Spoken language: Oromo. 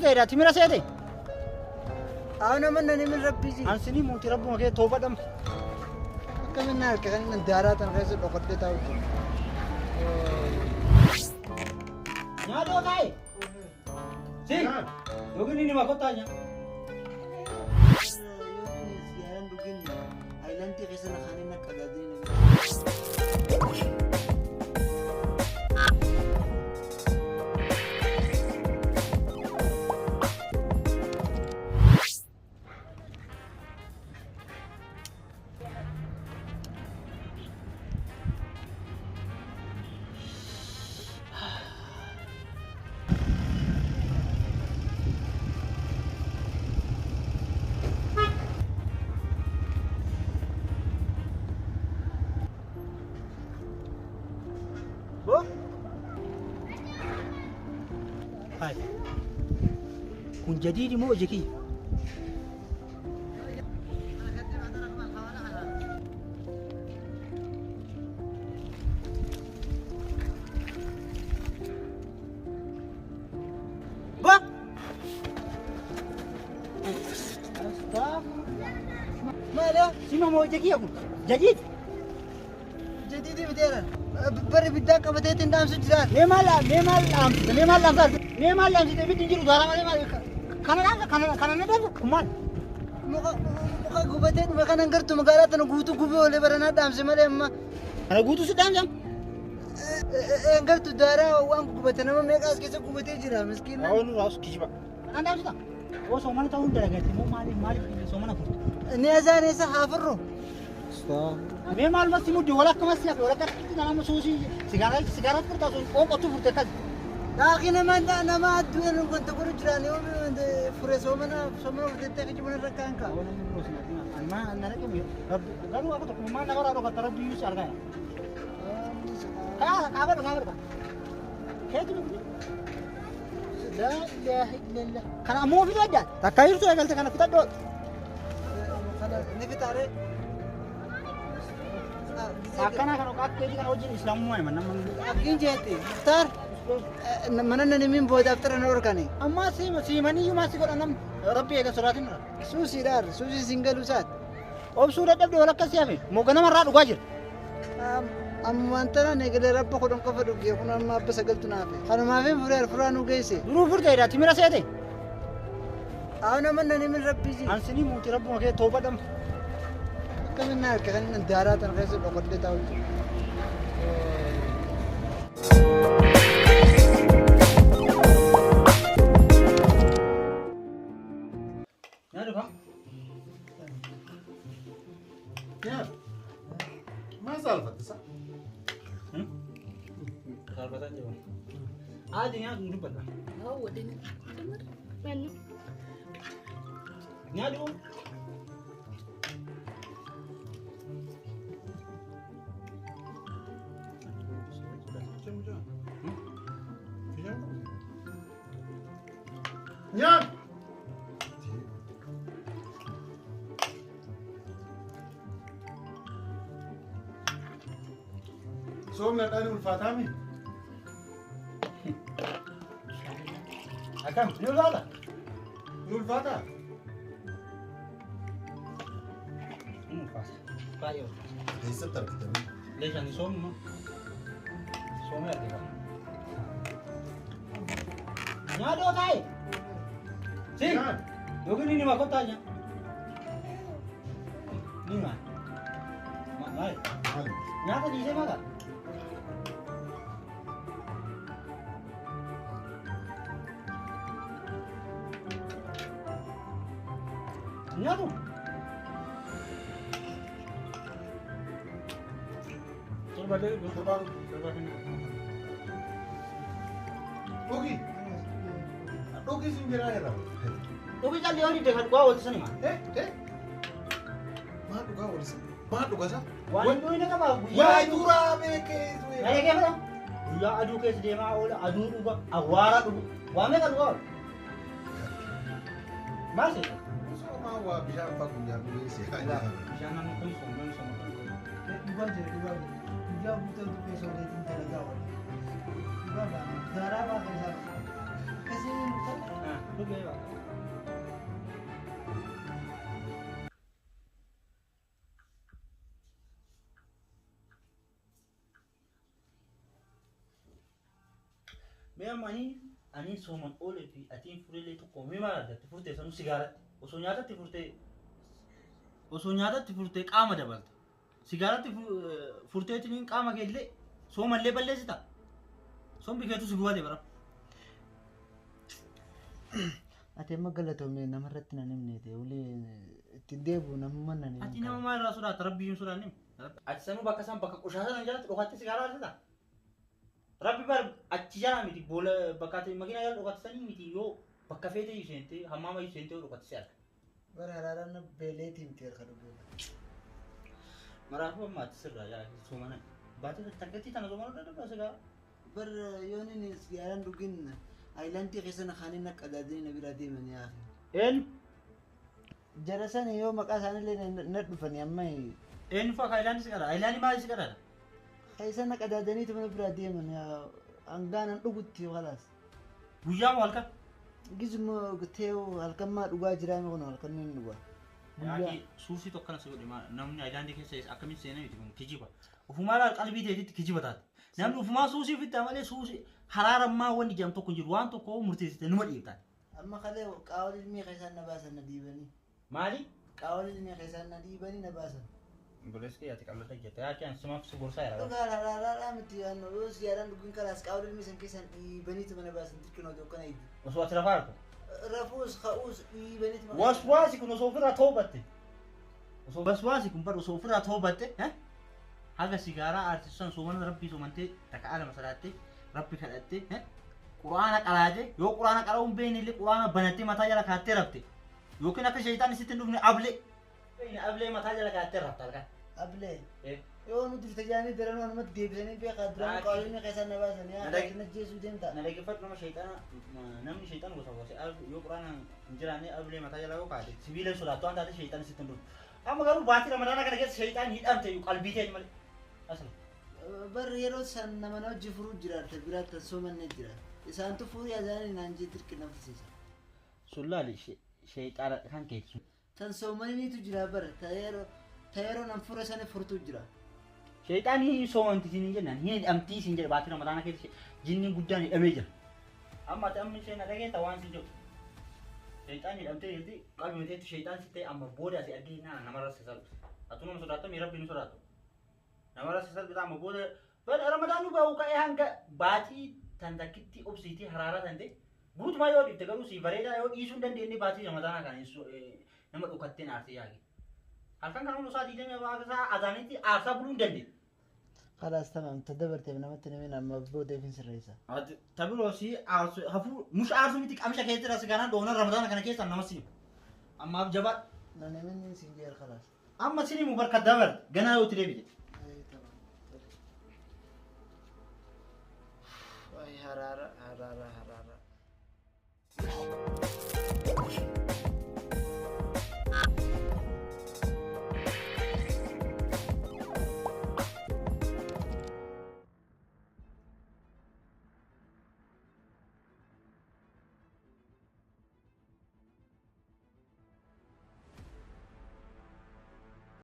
furteedha timira seete. Ana mana ni min rabbi ji. Ansini muuti rabbuma kee toobadham. Akkamiin harka kan inni daaraa tan keessa dhokadhee taa'u jiru. Nyaadoo taa'e. Si. Yookiin inni makottaa nyaa. Sigaaraan dhugin ayilandii keessa na kaanii na qadaadini. Bo. Hai. Kun jadiidi moo ija kiyya? Bo. Maali? Sima moo ija kiyya kun? Jadiidi. Jadiidii biteera. Bari biddaa qabateetiin dhaamsu jiraan. Mee maal mee maal dhaamsite mee maal dhaamsaa mee maal dhaamsite ibiddi hin jiru daaraa malee maal kana dhaamsa kana kana na dhaamsa kun maal? Muka muka gubatee dhume kanan gartu magaalaa tana guutuu gubee oolee baranaa dhaamse malee amma. Kana guutuu si dhaamsam? Gartu daaraa waan gubate nama meeqa as keessa gubatee jira miskiina. Waa nu raas kijiba. Kanaan dhaamsita? Oo soomana ta'uu hin dalagatti moo maaliif maaliif soomana furte? Ni azaan eessa haafurru? Mee maal masti muddi walakka masti hafe walakka itti nama suusii sigaaraa sigaaraa furtaa sun qoonqotu furte akkas. Daakii nama nama adduun wanta godhu jiraan yoo fure soomana soomana furteettee kijibuun irra kaan ka'a. Garuu akka tokko maal namarraa dhokata rabbi iyyuu si argaa jira. Kaa kaafadhu kaafadhu. Keetu miti. Laa ilaaha illallah. Kana ammoo fiduu adda. Takka hirtuu eegalte kana fixadhoo. Ni fixaaree. Akkana kana akka keetii kana wajjin islaamummaa hima nama. Akkin jeetti Muktaar mana nani min boodaaf xira na dhorkani. Ammaa siimanii iyyuu maal si godha namni rabbi eega sodaatin irra. Suusiidhaan suusii siin galuu isaati. Obsuu dadhabde walakka si hafe moo ganamarraa dhugaa jira. Ammaan tanaan eegalee rabba kudhan qofa dhugee kun amma abba sagaltu naafe. Kanumaaf hin fureer furaa nu geesse. Duruu furteedha timira seete. Ana mana ni min rabbi ji. Ansini muuti rabbuma kee toobadham. Akkamiin harka kan inni daaraa tan keessa dhokadhee taa'u jiru. Nyaadhu kaa. Nyaata. Maal saalfatte sa? Saalfataan jiru. Aadi nyaatu hin dubbadha. Nyaadhu. Nyaata. Soomni hadhaan ulfaataa mi? Akkam ni ulfaata? Ni ulfaataa? Ni ulfaata. Baay'ee ulfaata. Eessatti argitanii? Leeshaan soomnu. Soomee argita. Nyaadhoo taa'e. Si. Nyaata. Yookiin inni makottaa nyaa. Ni maal? Maal? Maali? Nyaata dhiisee maal? Nyaatu. Torba Torba. torba kenna. Dhugi. Dhugi siin jiraa jira. Dhugi callee yoo didde kan dhugaa ooltu sani maal? Eh eh. Maal dhugaa oolisa? Maal dhuga isa? Waan hin dhugine qaba guyyaa Waa aduu. duraa beekee. Nyaata kee fedha? Guyyaa aduu keessa deemaa oola, aduu dhuga, awwaara dhugu. Waa meeqa dhugaa oola? Maal seeta? Soomaa waa bishaan fa'aa guyyaa dhugee si haa Bishaan naannoo kun soomman sooma. Dhugaa jira dhugaa jira. Guyyaa guutuu keessa oleetiin dalagaa oola. Dhugaa baana. Daaraa baa keessaa. Akkasiin murtaa'e. Dhugee ba'a. Mee amma ani sooman oolee fi atiin fureelee tokko mee maal argatte furtee sanuu sigaaratti osoo nyaatatti furtee osoo nyaatatti furtee qaama dabalta sigaaratti furteetiin qaama keellee soomallee balleessita sombi keetu si gubate bara. Ati amma galatoomne namarratti nan himne ta'e ulee ittiin deebi'u namummaa nan himne. Ati nama maal irraa sodaata rabbi hin sodaanne. Ati sanuu bakka san bakka qoshaasa san jalatti dhokattee sigaaraa arsita. Rabbi bar achi jala miti boola bakka ati makiinaa jala dhokatte sanii miti yoo bakka feete seentee hammaama seentee yoo dhokatte si arga. Bara haraaraan beeleetii miti harka dhuguudha. Maraafuu amma ati sirraa yaa soomana. Baatee targattii tana soomana dadhabaa sigaara. Bar yoon inni sigaaraan dhugin aayilaandii keessa na kaaniin akka adaadanii na biraa deeman yaa. Eenyu? Jara sana yoo maqaa isaaniillee na dhufani amma. Eenyu fa'aa aayilaandii si qadaada? Aayilaandii maali si qadaada? Keessa na qadaadaniitu mana biraa deeman hangaanan dhugutti khalaas. Guyyaa moo halkan? Gizuma tee'u halkan maa dhugaa jiraa kun halkan ni dhugaa. Yaaki suusii tokko kana si godhe namni aayilaandii keessa akkamiin seenaa miti kun kijiba. Ofumaa laal qalbii teetitti kijiba taate. Namni ofumaa suusii ofitti malee suusii haraarammaa wanni jedhamu tokko hin jiru waan tokko murteessite numa dhiibtaan. Amma kalee qaawwan ilmii keessaan na baasan na dhiibanii. Maali? Qaawwan ilmii keessaan na dhiibanii na baasan. Obboleessi kee ati qal'ata jette yaa kee simaaf si gorsaa jira. Dhugaa haraaraadhaa miti yoo sigaaraan dhugin kalaas qaawwan ilmii san keessaan dhiibaniitu mana baasan xiqqinoo tokkana ijju. Osoo ati rafaa jirtu. Rafuus ka'uus dhiibaniitu. Waswaasi kun osoo ofirraa toobatte. Osoo waswaasi kun bar osoo ofirraa toobatte. Haga sigaaraa aarsisan soomana rabbii soomantee takka lama salaattee rabbi kadhattee quraana qaraate yoo quraana qara'uu hin beekne illee quraana banattee mataa jala kaattee rafte yookiin akka shaytaan sitti hin dhufne ablee ablee mataa jala kaattee rafta halkan. Ablee. Yoo nuti tajaajilanii daranuu anumatti deebisanii beekaa duraan qaawwan keessaan na baasan yaa na jeesuu deemta. Na dhaggeeffadhu nama shayxaana namni shayxaan gosa gosa yoo quraana hin jiraanne ablee mataa jala yoo kaate sibiila sodaattu waan taate shayxaan sitti hin dhufu. Amma garuu baatii ramadaana kana keessa shayxaan hidhamte qalbii ta'e malee. Asla. Bar yeroo san nama na hojii furuu jiraata biraatti soomanne jira. Isaantu furii azaanii naan jee dirqi nafsiisa. Sullaali shayxaana kan keetu. Tan soomaniitu jira bar ta yeroo nan fura sana furtuu jira. Shayxaan hin soomamti siin hin jennaan hin hidhamtii siin jedhe baatii ramadaana keessa jinni guddaan hidhamee jira. Amma ati amma isheen dhageetta waan siin jedhu. Shayxaan hidhamtee jirti qalbii teetti shayxaan si ta'e amma booda asii argee namarra si salphisa. Atu nama sodaattu rabbi ni sodaattu. Namarra si salphisa amma booda ramadaanni bahu ka'ee hanga baatii tan takkitti obsiitii haraaraa tan ta'e guutumaa yoo dhiifte garuu si bareedaa yoo dhiisuu hin dandeenye baatii ramadaanaa kana nama dhokatteen aarsee yaage. Halkan kana hundi isaa 24 azaanitti aarsaa buluu hin dandeenye. خلاص تمام تدبرت namatti namni amma booda ifin sirreessa. Tabiroo si aarsu hafuu mush aarsu miti qamsha keessa jira sigaaraan dhoona ramadaana kana keessa nama sinimu. Ammaaf jabaa. Na namni sin jeer خلاص. Amma sinimu barka dabar ganaa yoo itti deebite. Ay haraara haraara haraara.